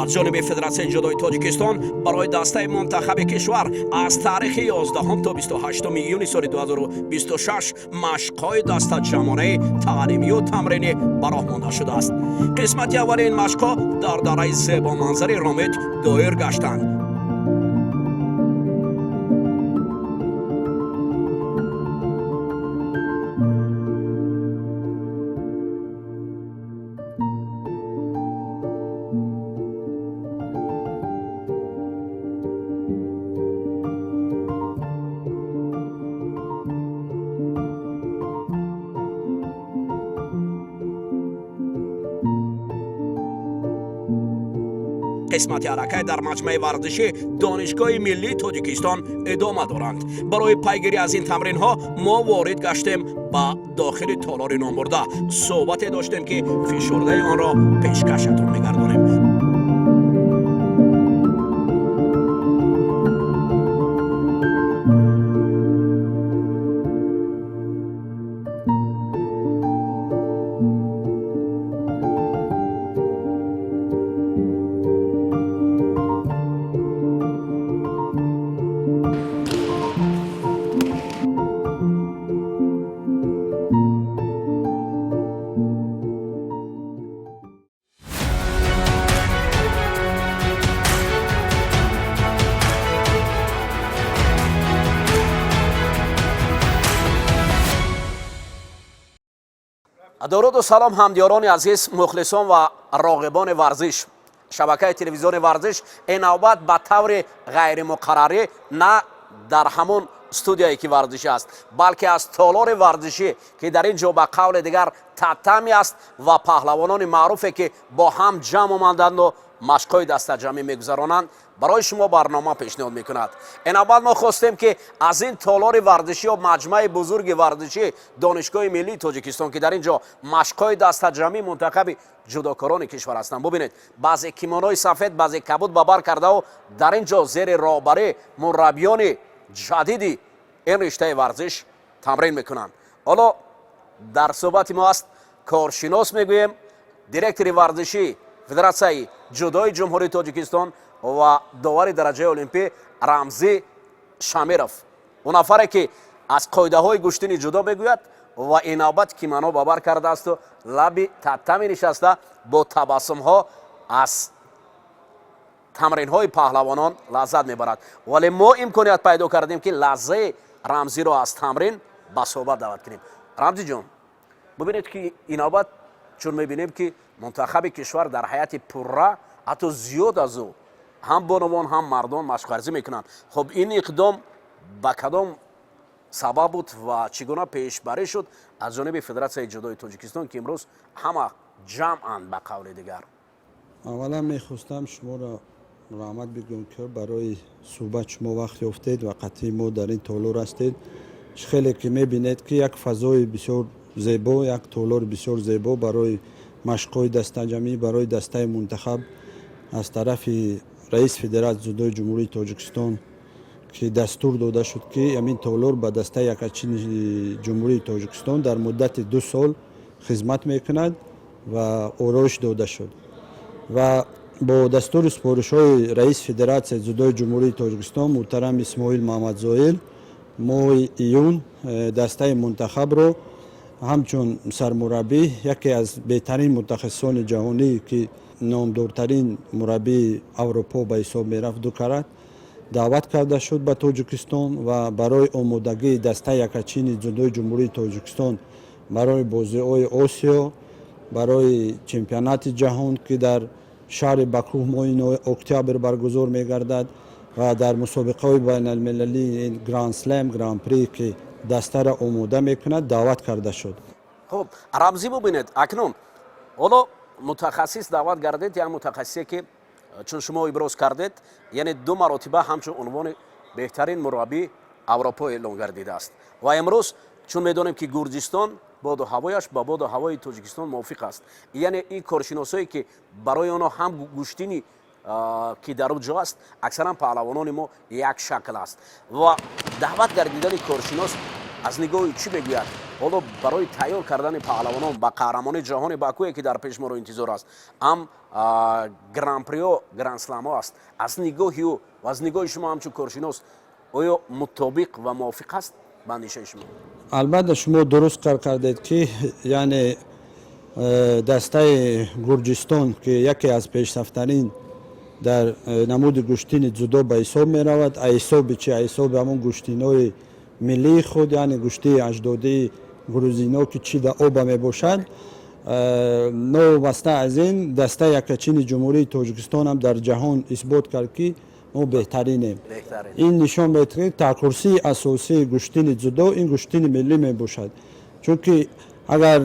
Аз ҷониби Федератсияи ҷудои Тоҷикистон барои дастаи мунтахаби кишвар аз таърихи 11 то 28 июни соли 2026 машқҳои дастаҷамъонаи таълимию тамринӣ ба роҳ монда шудааст. Қисмати аввали ин машқҳо дар дараи зебоманзари Ромит доир гаштанд. Қисмати аллакай дар маҷмӯаи варзишӣ Донишгоҳи миллии Тоҷикистон идома доранд. Барои пайгирӣ аз ин тамринҳо мо ворид гаштем ба дохили толори номбурда, суҳбате доштем, ки фишурдаи онро пешкашатон мегардонем. Дуруду салом, ҳамдиёрони азиз, мухлисон ва роғибони варзиш. Шабакаи телевизиони Варзиш ин навбат ба таври ғайримуқаррарӣ на дар ҳамон студияе, ки варзишӣ аст, балки аз толори варзишӣ, ки дар ин ҷо ба қавли дигар татами аст ва паҳлавонони маъруфе, ки бо ҳам ҷамъ оманданду машқҳои дастаҷамъӣ мегузаронанд, барои шумо барнома пешниҳод мекунад. Ин навбат мо хостем, ки аз ин толори варзишӣ ё маҷмӯаи бузурги варзишӣ Донишгоҳи миллии Тоҷикистон, ки дар ин ҷо машқҳои дастаҷамъӣ мунтахаби ҷудокорони кишвар ҳастанд, бубинед, баъзе кимонои сафед, баъзе кабуд ба бар кардаву дар ин ҷо зери роҳбарӣ мураббиёни ҷадиди ин риштаи варзиш тамрин мекунанд. Ҳоло дар суҳбати мо аст коршинос, мегӯем, директори варзишӣ Федератсияи ҷудои Ҷумҳурии Тоҷикистон ва довари дараҷаи олимпӣ Рамзӣ Шамиров, ӯ нафаре, ки аз қоидаҳои гӯштини ҷудо мегӯяд ва ин навбат кимоно ба бар кардаасту лаби татами нишаста, бо табассумҳо аз тамринҳои паҳлавонон лаззат мебарад. Вале мо имконият пайдо кардем, ки лаҳзаи Рамзиро аз тамрин ба суҳбат даъват кунем. Рамзиҷон, бубинед, ки ин навбат чун мебинем, ки мунтахаби кишвар дар ҳайати пурра, ҳатто зиёд аз ӯ, ҳам бонувон, ҳам мардон машқварзӣ мекунанд. Хуб, ин иқдом ба кадом сабаб буд ва чӣ гуна пешбарӣ шуд аз ҷониби Федератсияи ҷудои Тоҷикистон, ки имрӯз ҳама ҷамъанд, ба қавли дигар? Аввалан мехостам шуморо раҳмат бигӯям, ки барои суҳбат шумо вақт ёфтед ва қатъи мо дар ин толор ҳастед. Чӣ хеле ки мебинед, ки як фазои бисёр зебо, як толори бисёр зебо барои машқҳои дастаҷамъӣ, барои дастаи мунтахаб аз тарафи раиси Федератсияи ҷудои Ҷумҳурии Тоҷикистон, ки дастур дода шуд, ки ҳамин толор ба дастаи якачини Ҷумҳурии Тоҷикистон дар муддати 2 сол хизмат мекунад ва ороиш дода шуд. Ва бо дастури супоришҳои раиси Федератсияи ҷудои Ҷумҳурии Тоҷикистон муҳтарам Исмоил Маҳмадзоил, моҳи июн дастаи мунтахабро ҳамчун сармураббӣ яке аз беҳтарин мутахассисони ҷаҳонӣ, ки номдортарин мураббии Аврупо ба ҳисоб мерафт, ду карат даъват карда шуд ба Тоҷикистон ва барои омодагии дастаи якачини ҷудои Ҷумҳурии Тоҷикистон барои бозиҳои Осиё, барои чемпионати ҷаҳон, ки дар шаҳри Баку моҳи октябр баргузор мегардад, ва дар мусобиқаҳои байналмилалии Гранд-слэм, Гран-при, ки дастаро омода мекунад, даъват карда шуд. Хуб, Рамзӣ, бубинед, акнун ҳоло мутахассис даъват гардед, як мутахассисе, ки чун шумо иброз кардед, яъне ду маротиба ҳамчун унвони беҳтарин мураббии Аврупо эълон гардидааст. Ва имрӯз чун медонем, ки Гурҷистон боду ҳавояш ба боду ҳавои Тоҷикистон мувофиқ аст, яъне ин коршиносое, ки барои онҳо ҳам гӯштини, ки дар он ҷо аст, аксаран паҳлавонони мо як шакл аст, ва даъват гардидани коршинос аз нигоҳи чӣ мегӯяд? Ҳоло барои тайёр кардани паҳлавонон ба қаҳрамонии ҷаҳони Бакуе, ки дар пеш моро интизор аст, ҳам гран-прио, гранд-сламҳо аст, аз нигоҳи ӯ ва аз нигоҳи шумо ҳамчун коршинос, оё мутобиқ ва мувофиқ аст ба андешаи шумо? Албатта, шумо дуруст қайд кардед, ки яъне дастаи Гурҷистон, ки яке аз пешсафтарин дар намуди гӯштини дзюдо ба ҳисоб меравад, ҳисоби чи? Ҳисоби ҳамон гӯштинои миллии худ, яъне гӯштии аҷдодии грузино, ки чида оба мебошад. Новобаста аз ин, дастаи якачини Ҷумҳурии Тоҷикистон ҳам дар ҷаҳон исбот кард, ки мо беҳтаринем. Ин нишон медиҳад, такурсии асосии гӯштини дзюдо ин гӯштини миллӣ мебошад, чунки агар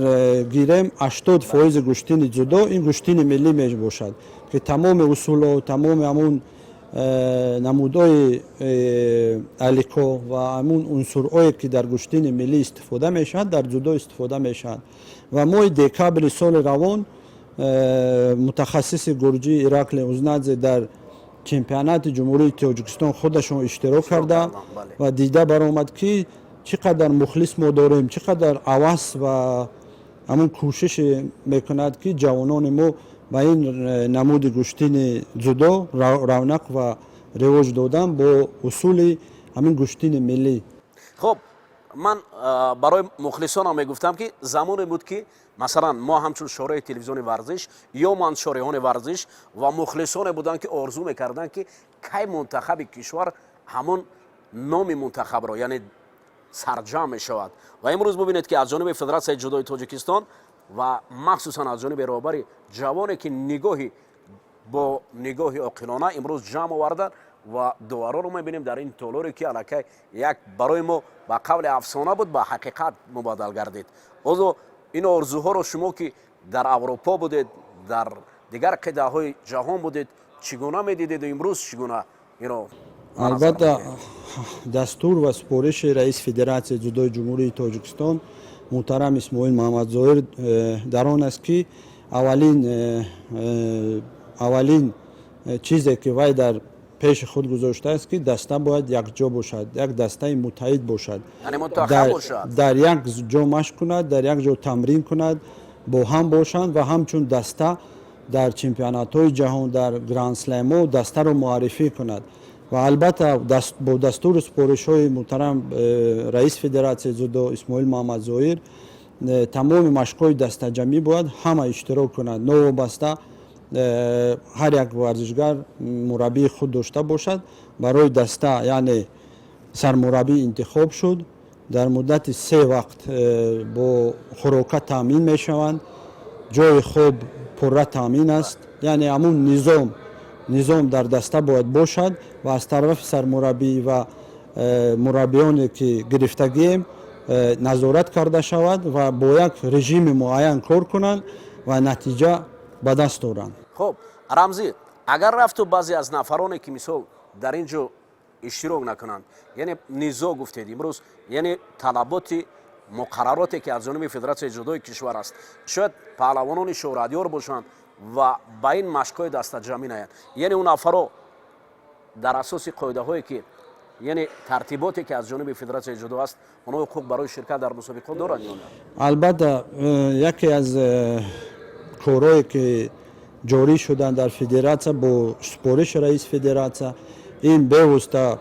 гирем, 80% гӯштини дзюдо ин гӯштини миллӣ мебошад, ки тамоми усулҳо, тамоми ҳамун намудҳои алико ва ҳамун унсурҳое, ки дар гӯштини миллӣ истифода мешавад, дар дзюдо истифода мешавад. Ва моҳи декабри соли равон мутахассиси гурҷӣ Ираклий Узнадзе дар чемпионати Ҷумҳурии Тоҷикистон худашон иштирок карда ва дида баромад, ки чӣ қадар мухлис мо дорем, чӣ қадар ҳавас ва ҳамун кӯшише мекунад, ки ҷавонони мо ба ин намуди гӯштини дзюдо равнақ ва ривоҷ додан бо усули ҳамин гӯштини миллӣ. Хуб, ман барои мухлисонам мегуфтам, ки замоне буд, ки масалан мо ҳамчун шореҳи телевизиони «Варзиш» ё ман шореҳони варзиш ва мухлисоне буданд, ки орзу мекарданд, ки кай мунтахаби кишвар ҳамон номи мунтахабро, яъне сарҷамъ мешавад. Ва имрӯз бубинед, ки аз ҷониби Федератсияи ҷудои Тоҷикистон ва махсусан аз ҷониби роҳбари ҷавоне, ки нигоҳи бо нигоҳи оқилона имрӯз ҷамъ оварда ва довароро мебинем дар ин толоре, ки аллакай як барои мо ба қавли афсона буд, ба ҳақиқат мубаддал гардид. Озо ин орзуҳоро шумо, ки дар Аврупо будед, дар дигар қитъаҳои ҷаҳон будед, чӣ гуна медидеду имрӯз чӣ гуна ино? Албатта, дастур ва супориши раиси Федератсияи ҷудои Ҷумҳурии Тоҷикистон муҳтарам Исмоил Муҳаммадзоҳир дар он аст, ки аввалин чизе, ки вай дар пеши худ гузоштааст, ки даста бояд якҷо бошад, як дастаи муттаҳид бошад, дар як ҷо машқ кунад, дар як ҷо тамрин кунад, бо ҳам бошанд ва ҳамчун даста дар чемпионатҳои ҷаҳон, дар гранд-слэмҳо дастаро муаррифӣ кунад. Ва албатта, бо дастуру супоришҳои муҳтарам раиси Федератсияи ҷудо Исмоил Муҳаммадзоҳир тамоми машқҳои дастаҷамъӣ бояд ҳама иштирок кунад, новобаста ҳар як варзишгар мураббии худ дошта бошад. Барои даста, яъне сармураббӣ интихоб шуд, дар муддати се вақт бо хӯрока таъмин мешаванд, ҷои хоб пурра таъмин аст. Яъне ҳамун низом дар даста бояд бошад ва аз тарафи сармураббӣ ва мураббиёне, ки гирифтагием, назорат карда шавад ва бо як режими муайян кор кунанд ва натиҷа ба даст оранд. Хуб, Рамзӣ, агар рафту баъзе аз нафароне, ки мисол дар ин ҷо иштирок накунанд, яъне низо гуфтед, имрӯз яъне талаботи муқаррароте, ки аз ҷониби Федератсияи ҷудои кишвар аст, шояд паҳлавонони шӯҳратёр бошанд ва ба ин машқҳои дастаҷамъӣ наянд, яъне он нафаро дар асоси қоидаҳое, ки яъне тартиботе, ки аз ҷониби Федератсияи ҷудо аст, онҳо ҳуқуқ барои ширкат дар мусобиқот доранд ё на? Албатта, яке аз корҳое, ки ҷорӣ шуданд дар федератсия бо супориши раиси федератсия, ин бевосита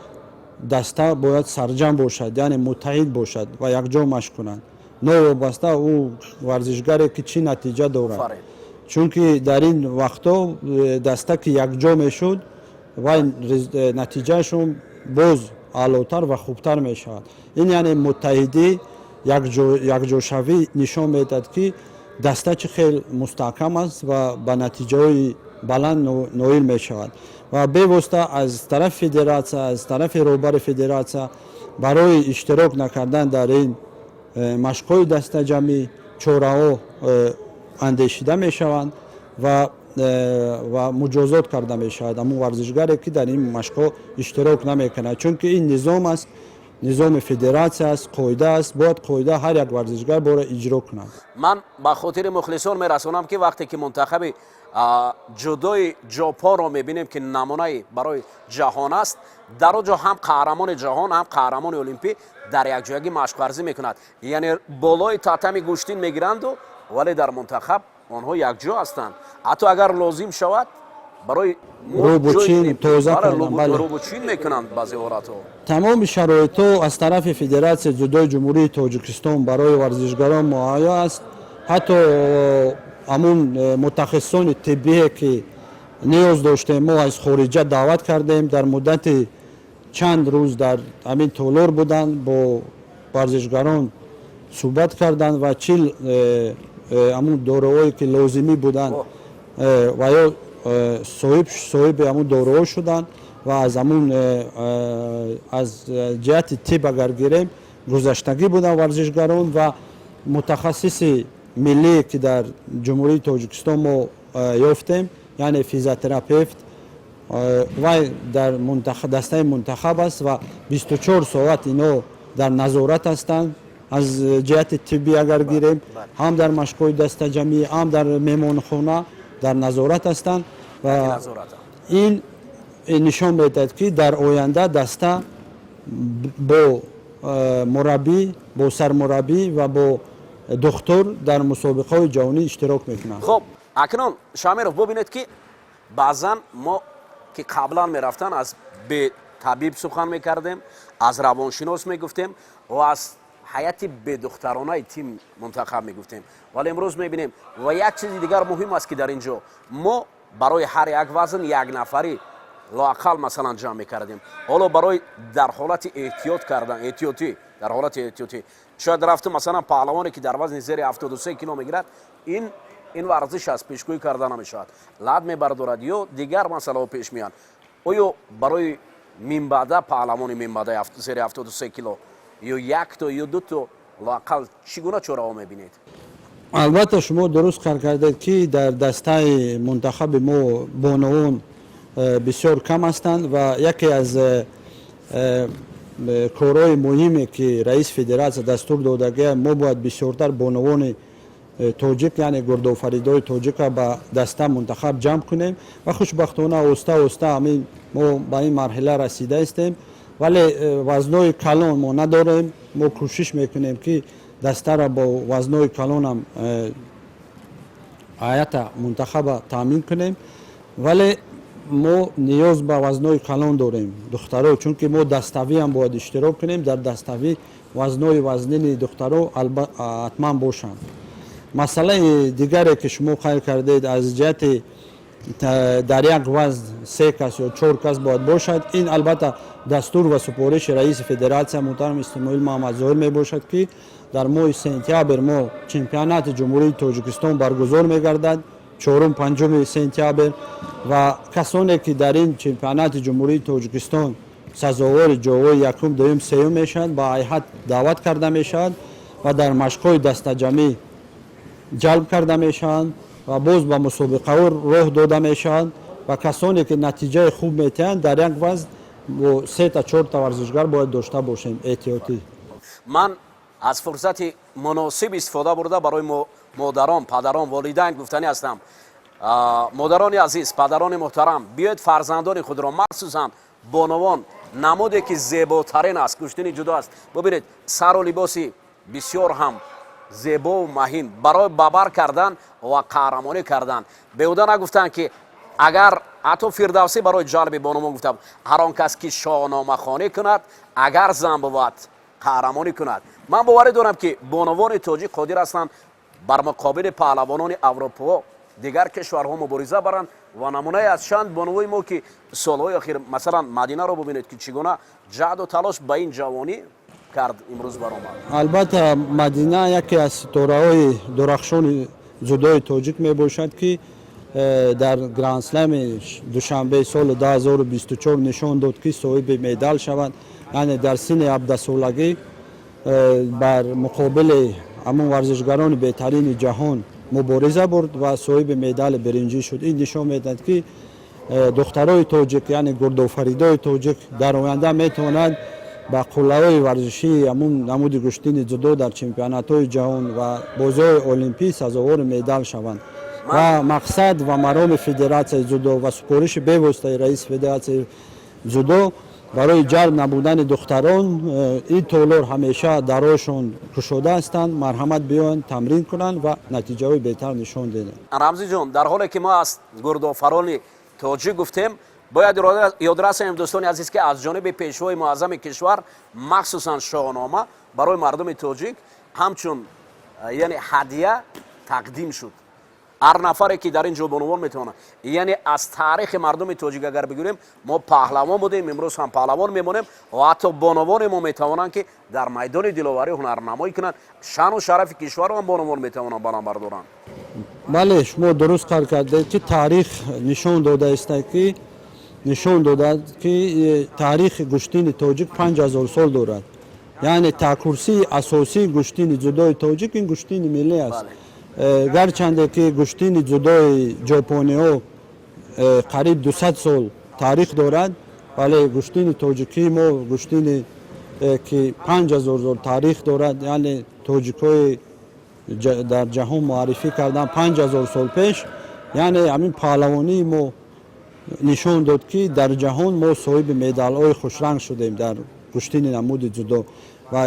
даста бояд сарҷамъ бошад, яъне муттаҳид бошад ва якҷо машқ кунанд, новобаста ӯ варзишгаре, ки чӣ натиҷа дорад, чунки дар ин вақтҳо даста ки якҷо мешуд, вай натиҷаашон боз аълотар ва хубтар мешавад. Ин яъне муттаҳидӣ, якҷошавӣ нишон медиҳад, ки даста чӣ хел мустаҳкам аст ва ба натиҷаҳои баланд ноил мешавад. Ва бевосита аз тарафи федератсия, аз тарафи роҳбари федератсия барои иштирок накардан дар ин машқҳои дастаҷамъӣ чораҳо андешида мешаванд ва муҷозот карда мешавад ҳамон варзишгаре, ки дар ин машқҳо иштирок намекунад, чунки ин низом аст. Низоми федератсия аст, қоида аст, бояд қоида ҳар як варзишгар бояд иҷро кунад. Ман ба хотири мухлисон мерасонам, ки вақте ки мунтахаби ҷудои Ҷопонро мебинем, ки намунаи барои ҷаҳон аст, дар он ҷо ҳам қаҳрамони ҷаҳон, ҳам қаҳрамони олимпӣ дар якҷоягӣ машқварзӣ мекунад, яъне болои татами гӯштин мегиранду, вале дар мунтахаб онҳо якҷо ҳастанд. Ҳатто агар лозим шавад, барои рӯбучин тоза кардан, бале. Рӯбучин мекунанд баъзе ҳолатҳо. Тамоми шароитҳо аз тарафи Федератсияи ҷудои Ҷумҳурии Тоҷикистон барои варзишгарон муҳайё аст. Ҳатто ҳамун мутахассисони тиббие, ки ниёз доштем, мо аз хориҷа даъват кардем. Дар муддати чанд рӯз дар ҳамин толор буданд, бо варзишгарон суҳбат карданд ва чил ҳамун доруҳое, ки лозимӣ буданд, ва ё соҳиби ҳамун доруҳо шуданд ва аз ҳамун аз ҷиҳати тиб агар гирем, гузаштагӣ буданд варзишгарон. Ва мутахассиси миллие, ки дар Ҷумҳурии Тоҷикистон мо ёфтем, яъне физиотерапевт, вай дар дастаи мунтахаб аст ва 24 соат ино дар назорат ҳастанд. Аз ҷиҳати тиббӣ агар гирем, ҳам дар машқҳои дастаҷамӣ, ҳам дар меҳмонхона дар назорат ҳастанд ва ин нишон медиҳад, ки дар оянда даста бо мураббӣ, бо сармураббӣ ва бо духтур дар мусобиқаҳои ҷаҳонӣ иштирок мекунанд. Хуб, акнун, Шамиров, бубинед, ки баъзан мо, ки қаблан мерафтан, аз бетабиб сухан мекардем, аз равоншинос мегуфтем ва аз ҳайати бедухтаронаи тим мунтахаб мегуфтем, вале имрӯз мебинем. Ва як чизи дигар муҳим аст, ки дар ин ҷо мо барои ҳар як вазн як нафарӣ лоақал, масалан, ҷамъ мекардем. Ҳоло барои дар ҳолати эҳтиёт кардан, эҳтиётӣ, дар ҳолати эҳтиётӣ шояд рафту, масалан, паҳлавоне, ки дар вазни зери 73 кило мегирад, ин варзиш аст, пешгӯӣ карда намешавад, лат мебардорад ё дигар масъалаҳо пеш меянд. Оё барои минбаъда паҳлавони минбаъда зери 73 кило ё якто ё дуто лоақал чӣ гуна чораҳо мебинед? Албатта, шумо дуруст қайд кардед, ки дар дастаи мунтахаби мо бонувон бисёр кам ҳастанд. Ва яке аз корҳои муҳиме, ки раиси федератсия дастур додагия, мо бояд бисёртар бонувони тоҷик, яъне гурдофаридои тоҷика, ба даста мунтахаб ҷамъ кунем. Ва хушбахтона, оста оста ҳамин мо ба ин марҳила расида истем, вале вазнои калон мо надорем. Мо кӯшиш мекунем, ки дастара бо вазнои калонам ҳайата мунтахаба таъмин кунем, вале мо ниёз ба вазнои калон дорем, духтаро, чунки мо даставиам бояд иштирок кунем. Дар даставӣ вазнои вазнини духтаро ҳатман бошанд. Масъалаи дигаре, ки шумо қайд кардед, аз ҷиҳати дар як вазн се кас ё чор кас бояд бошад, ин албатта дастур ва супориши раиси федератсия муҳтарам Исмоил Маҳамадзоҳир мебошад, ки дар моҳи сентябр мо чемпионати Ҷумҳурии Тоҷикистон баргузор мегардад, чорум, панҷуми сентябр, ва касоне, ки дар ин чемпионати Ҷумҳурии Тоҷикистон сазовори ҷойҳои якум, дуюм, сеюм мешаванд, ба ҳайат даъват карда мешаванд ва дар машқҳои дастаҷамӣ ҷалб карда мешаванд ва боз ба мусобиқаҳо роҳ дода мешаванд. Ва касоне, ки натиҷаи хуб метиҳанд, дар як вазн бо сета, чорта варзишгар бояд дошта бошем эҳтиётӣ. Ман аз фурсати муносиб истифода бурда, барои модарон, падарон, волидайн гуфтанӣ ҳастам: модарони азиз, падарони муҳтарам, биёед фарзандони худро, махсусан бонувон, намуде, ки зеботарин аст, гӯштини ҷудо аст. Бубинед, сару либоси бисёр ҳам зебову маҳин барои бабар кардан ва қаҳрамонӣ кардан. Беҳуда нагуфтанд, ки агар ҳатто Фирдавсӣ барои ҷалби бонувон гуфта: «Ҳар он кас, ки шоҳномахонӣ кунад, агар зан бувад, қаҳрамонӣ кунад». Ман боварӣ дорам, ки бонувони тоҷик қодир ҳастанд бар муқобили паҳлавонони Аврупо, дигар кишварҳо мубориза баранд. Ва намунае аз чанд бонувои мо, ки солҳои охир, масалан, Мадинаро бубинед, ки чӣ гуна ҷаҳду талош ба ин ҷавонӣ кард, имрӯз баромад. Албатта, Мадина яке аз ситораҳои дурахшони ҷудои тоҷик мебошад, ки дар Грандслами Душанбе соли 2024 нишон дод, ки соҳиби медал шавад. Яъне дар синни 17-солагӣ бар муқобили ҳамон варзишгарони беҳтарини ҷаҳон мубориза бурд ва соҳиби медали биринҷӣ шуд. Ин нишон медиҳад, ки духтарои тоҷик, яъне гурдофаридои тоҷик, дар оянда метавонад Ба қуллаҳои варзишии ҳамун намуди гӯштини дзюдо дар чемпионатҳои ҷаҳон ва бозиҳои олимпӣ сазовори медал шаванд. Ва мақсад ва мароми федератсияи дзюдо ва супориши бевоситаи раиси федератсияи дзюдо барои ҷалб намудани духтарон ин толор ҳамеша дарҳошон кушода ҳастанд. Марҳамат, биёянд, тамрин кунанд ва натиҷаҳои беҳтар нишон диҳанд. Рамзиҷон, дар ҳоле ки мо аз гурдофарони тоҷик гуфтем, бояд ёдрас шавем, дӯстони азиз, ки аз ҷониби пешвои муаззами кишвар махсусан шоҳнома барои мардуми тоҷик ҳамчун яъне ҳадия тақдим шуд. Ҳар нафаре ки дар ин ҷо бонувон метавонад, яъне аз таърихи мардуми тоҷик агар бигӯрем, мо паҳлавон будем, имрӯз ҳам паҳлавон мемонем ва ҳатто бонувоне мо метавонанд, ки дар майдони диловарӣ ҳунарнамоӣ кунанд, шаъну шарафи кишварро ҳам бонувон метавонанд баланд бардоранд. Бале, шумо дуруст қайд кардед, ки таърих нишон додааст, ки таърихи гӯштини тоҷик 5000 сол дорад. Яъне такурсии асосии гӯштини дзюдои тоҷик ин гӯштини миллӣ аст. Гарчанде ки гӯштини дзюдои ҷопониҳо қариб 200 сол таърих дорад, вале гӯштини тоҷикии мо гӯштини ки 5000 сол таърих дорад, яъне тоҷикҳои дар ҷаҳон муаррифӣ кардан 5000 сол пеш. Яъне ҳамин паҳлавонии мо нишон дод, ки дар ҷаҳон мо соҳиби медалҳои хушранг шудем дар гӯштини намуди дзюдо. Ва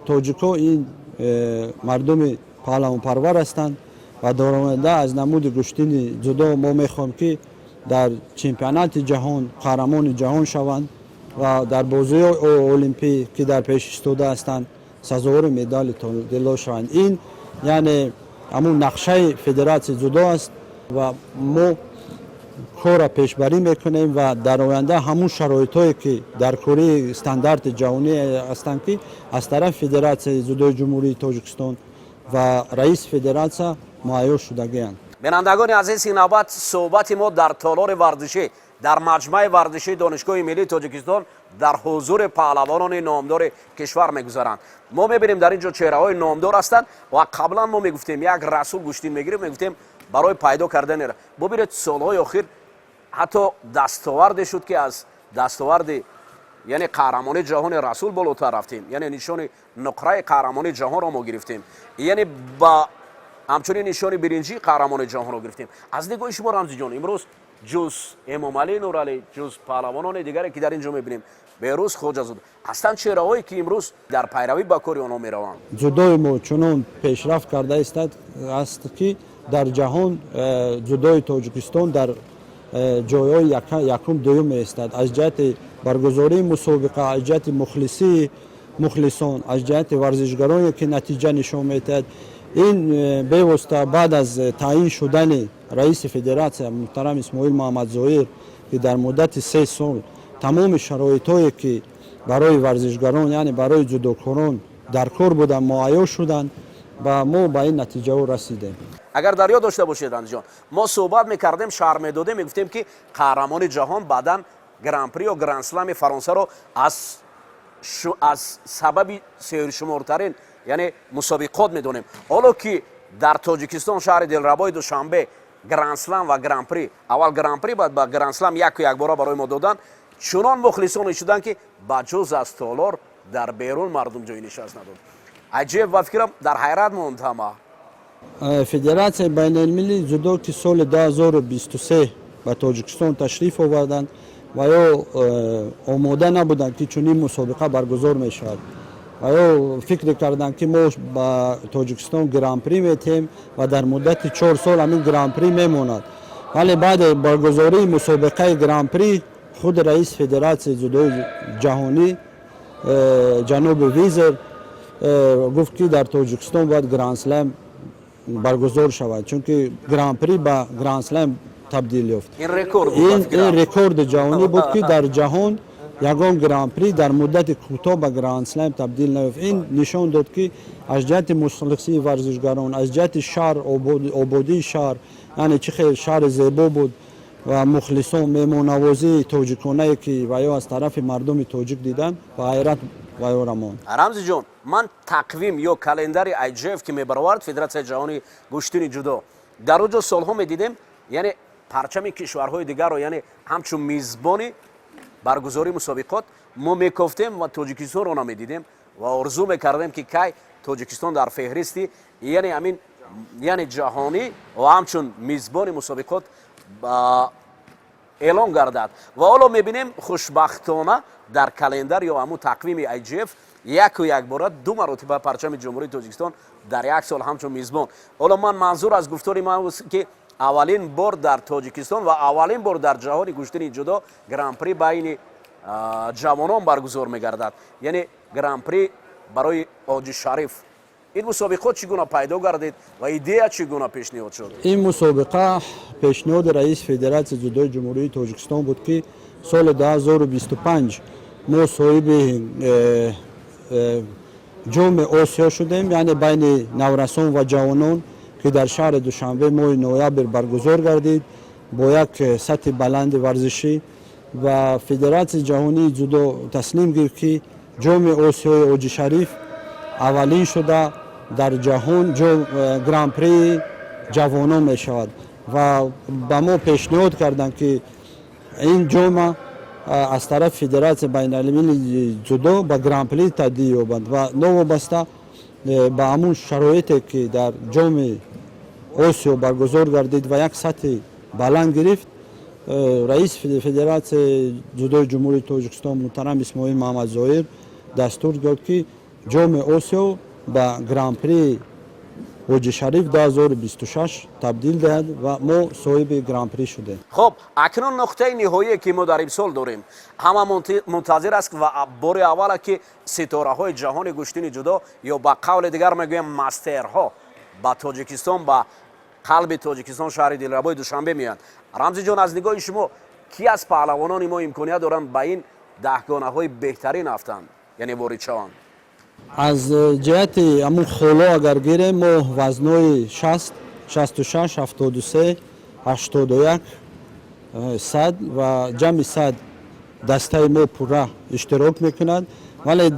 тоҷикҳо ин мардуми паҳлавонпарвар ҳастанд ва дар оянда аз намуди гӯштини дзюдо мо мехоҳем, ки дар чемпионати ҷаҳон қаҳрамони ҷаҳон шаванд ва дар бозиҳои олимпӣ, ки дар пеш истода ҳастанд, сазовори медали тилло шаванд. Ин яъне ҳамун нақшаи федератсияи дзюдо аст ва мо корра пешбарӣ мекунем ва дар оянда ҳамун шароитҳое, ки дар кори стандарти ҷаҳонӣ ҳастанд, ки аз тарафи федератсияи дзюдои Ҷумҳурии Тоҷикистон ва раиси федератсия муҳайё шудагианд. Бинандагони азиз, ин навбат суҳбати мо дар толори варзишӣ дар маҷмӯаи варзишии Донишгоҳи миллии Тоҷикистон дар ҳузури паҳлавонони номдори кишвар мегузаранд. Мо мебинем, дар ин ҷо чеҳраҳои номдор ҳастанд ва қаблан мо мегуфтем, як Расул гӯштин мегирифт, мегуфтем барои пайдо кардани. Бубинед, солҳои охир ҳатто дастоварде шуд, ки аз дастоварди яъне қаҳрамони ҷаҳони Расул болотар рафтем, яъне нишони нуқраи қаҳрамони ҷаҳонро мо гирифтем, яъне ба ҳамчунин нишони биринҷии қаҳрамони ҷаҳонро гирифтем. Аз нигоҳи шумо, Рамзиҷон, имрӯз ҷуз Эмомалӣ Нуралӣ, ҷуз паҳлавонони дигаре, ки дар ин ҷо мебинем, Беҳрӯз Хоҷазода ҳастанд, чеҳраҳое, ки имрӯз дар пайравӣ ба кори онҳо мераванд. Дзюдои мо чунон пешрафт карда аст, ки дар ҷаҳон дзюдои Тоҷикистон дар ҷойҳои якум, дуюм меистад аз ҷиҳати баргузории мусобиқа, аз ҷиҳати мухлисии мухлисон, аз ҷиҳати варзишгароне, ки натиҷа нишон медиҳад. Ин бевосита баъд аз таъин шудани раиси федератсия муҳтарам Исмоил Муҳаммадзоир, ки дар муддати 3 сол тамоми шароитҳое, ки барои варзишгарон, яъне барои дзюдокорон дар кор буданд, муҳайё шуданд ва мо ба ин натиҷаҳо расидем. Агар дар ёд дошта бошед, Рамзиҷон, мо суҳбат мекардем, шарҳ медодем, мегуфтем, ки қаҳрамони ҷаҳон баъдан гран-при ё гранд-слами Фаронсаро аз сабаби сершумортарин, яъне мусобиқот медонем. Ҳоло ки дар Тоҷикистон, шаҳри дилрабои Душанбе, гранд-слам ва гран-при, аввал гран-при, баъд ба гранд-слам яку якбора барои мо доданд, чунон мухлисоне шуданд, ки ба ҷуз аз толор дар берун мардум ҷои нишаст надод. Аҷиб, ба фикрам, дар ҳайрат монд ҳама. Федератсияи байналмилалии дзюдо, ки соли 2023 ба Тоҷикистон ташриф оварданд ва ё омода набуданд, ки чунин мусобиқа баргузор мешавад, ва ё фикр карданд, ки мо ба Тоҷикистон гран-при метиҳем ва дар муддати 4 сол ҳамин гран-при мемонад. Вале баъди баргузории мусобиқаи гран-при худ раиси федератсияи дзюдои ҷаҳонӣ ҷаноби Визер гуфт, ки дар Тоҷикистон бояд гранд-слэм баргузор шавад, чунки гран-при ба гранд-слэм табдил ёфт. Ин рекорд буд. Ин рекорди ҷаҳонӣ буд, ки дар ҷаҳон ягон гран-при дар муддати кӯтоҳ ба гранд-слэм табдил наёфт. Ин нишон дод, ки аз ҷиҳати мухлисии варзишгарон, аз ҷиҳати шаҳр, ободии шаҳр, яъне чӣ хел шаҳри зебо буд ва мухлисон, меҳмоннавозии тоҷиконае, ки ва ё аз тарафи мардуми тоҷик диданд, ба ҳайрат ваёра монд. Рамзиҷон, ман тақвим ё календари IJF, ки мебаровард федератсияи ҷаҳонии гӯштини ҷудо, дар он ҷо солҳо медидем, яъне парчами кишварҳои дигарро, яъне ҳамчун мизбони Баргузории мусобиқот мо мекофтем ва Тоҷикистонро намедидем ва орзу мекардем, ки кай Тоҷикистон дар феҳристи, яъне ҳамин, яъне ҷаҳонӣ ва ҳамчун мизбони мусобиқот эълон гардад. Ва ҳоло мебинем, хушбахтона дар календар ё ҳамун тақвими IJF яку якбора ду маротиба парчами Ҷумҳурии Тоҷикистон дар як сол ҳамчун мизбон. Ҳоло ман манзур аз гуфтори ман ки аввалин бор дар Тоҷикистон ва аввалин бор дар ҷаҳони гӯштини ҷудо Гран-при байни ҷавонон баргузор мегардад, яъне Гран-при барои Оҷи Шариф. Ин мусобиқот чӣ гуна пайдо гардид ва идея чӣ гуна пешниҳод шуд? Ин мусобиқа пешниҳоди раиси Федератсияи ҷудои Ҷумҳурии Тоҷикистон буд, ки соли 2025 мо соҳиби Ҷоми Осиё шудем, яъне байни наврасон ва ҷавонон, ки дар шаҳри Душанбе моҳи ноябр баргузор гардид бо як сатҳи баланди варзишӣ. Ва Федератсияи ҷаҳонии ҷудо таслим гирифт, ки Ҷоми Осиёи Оҷи Шариф аввалин шуда дар ҷаҳон Гран-прии ҷавонон мешавад. Ва ба мо пешниҳод карданд, ки ин ҷома аз тарафи Федератсияи байналмилалии ҷудо ба Гран-при табдил ёбанд. Ва новобаста ба ҳамун шароите, ки дар Ҷоми Осиё баргузор гардид ва як сатҳи баланд гирифт, раиси Федератсияи ҷудои Ҷумҳурии Тоҷикистон муҳтарам Исмоил Маҳамадзоир дастур дод, ки Ҷоми Осиё ба Гран-при Ҳоҷи Шариф 2026 табдил диҳад ва мо соҳиби Гран-при шудем. Хуб, акнун нуқтаи ниҳоие, ки мо дар имсол дорем, ҳама мунтазир аст ва бори аввала, ки ситораҳои ҷаҳони гӯштини ҷудо ё ба қавли дигар мегӯем, мастерҳо ба Тоҷикистон, ба қалби Тоҷикистон, шаҳри дилрабои Душанбе меоянд. Рамзиҷон, аз нигоҳи шумо, ки аз паҳлавонони мо имконият доранд ба ин даҳгонаҳои беҳтарин афтанд, яъне ворид шаванд? Аз ҷиҳати ҳамун холо агар гирем, мо вазнои 60, 66, 73, 81, 100 ва ҷамъи 100 дастаи мо пурра иштирок мекунад. Вале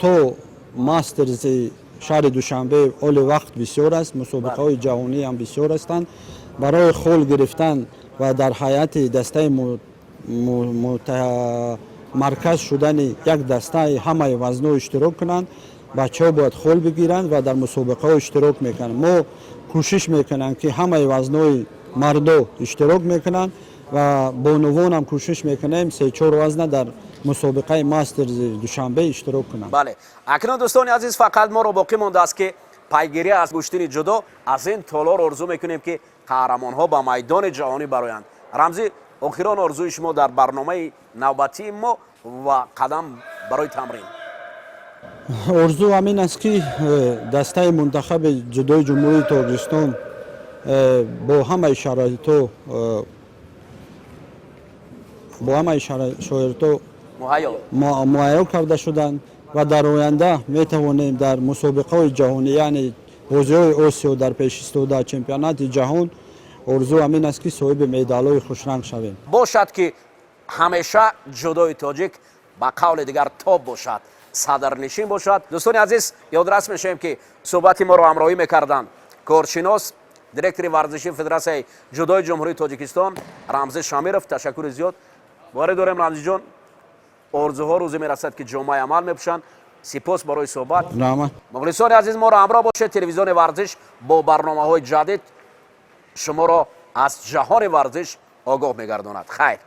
то мастерзи шаҳри Душанбе ҳоли вақт бисёр аст, мусобиқаҳои ҷаҳонӣ ҳам бисёр ҳастанд. Барои хол гирифтан ва дар ҳайати дастаи марказ шудани як дастаи ҳамаи вазно иштирок кунанд, бачаҳо бояд хол бигиранд ва дар мусобиқаҳо иштирок мекунанд. Мо кӯшиш мекунанд, ки ҳамаи вазнои мардо иштирок мекунанд ва бонувонам кӯшиш мекунем се-чор вазна дар мусобиқаи мастерзи Душанбе иштирок кунанд. Бале, акнун, дӯстони азиз, фақат моро боқӣ мондааст, ки пайгирӣ аз гӯштини ҷудо аз ин толор. Орзу мекунем, ки қаҳрамонҳо ба майдони ҷаҳонӣ бароянд. Рамзӣ, охирон орзуи шумо дар барномаи навбатии мо ва қадам барои тамрин. Орзу ҳамин аст, ки дастаи мунтахаби ҷудои Ҷумҳурии Тоҷикистон бо ҳамаи шароитҳо муҳайё карда шуданд ва дар оянда метавонем дар мусобиқаҳои ҷаҳонӣ, яъне бозиҳои Осиё дар пешистода, чемпионати ҷаҳон, орзу ҳамин аст, ки соҳиби медалҳои хушранг шавем. Бошад, ки ҳамеша ҷудои тоҷик, ба қавли дигар, топ бошад, садрнишин бошад. Дӯстони азиз, ёдрас мешавем, ки суҳбати моро ҳамроҳӣ мекарданд коршинос, директори варзишии Федератсияи ҷудои Ҷумҳурии Тоҷикистон Рамзи Шамиров. Ташаккури зиёд. Боварӣ дорем, Рамзиҷон, орзуҳо рӯзе мерасад, ки ҷомаи амал мепӯшанд. Сипос барои суҳбат. Раҳмат. Мухлисони азиз, моро ҳамроҳ бошед. Телевизиони Варзиш бо барномаҳои ҷадид шуморо аз ҷаҳони варзиш огоҳ мегардонад. Хайр.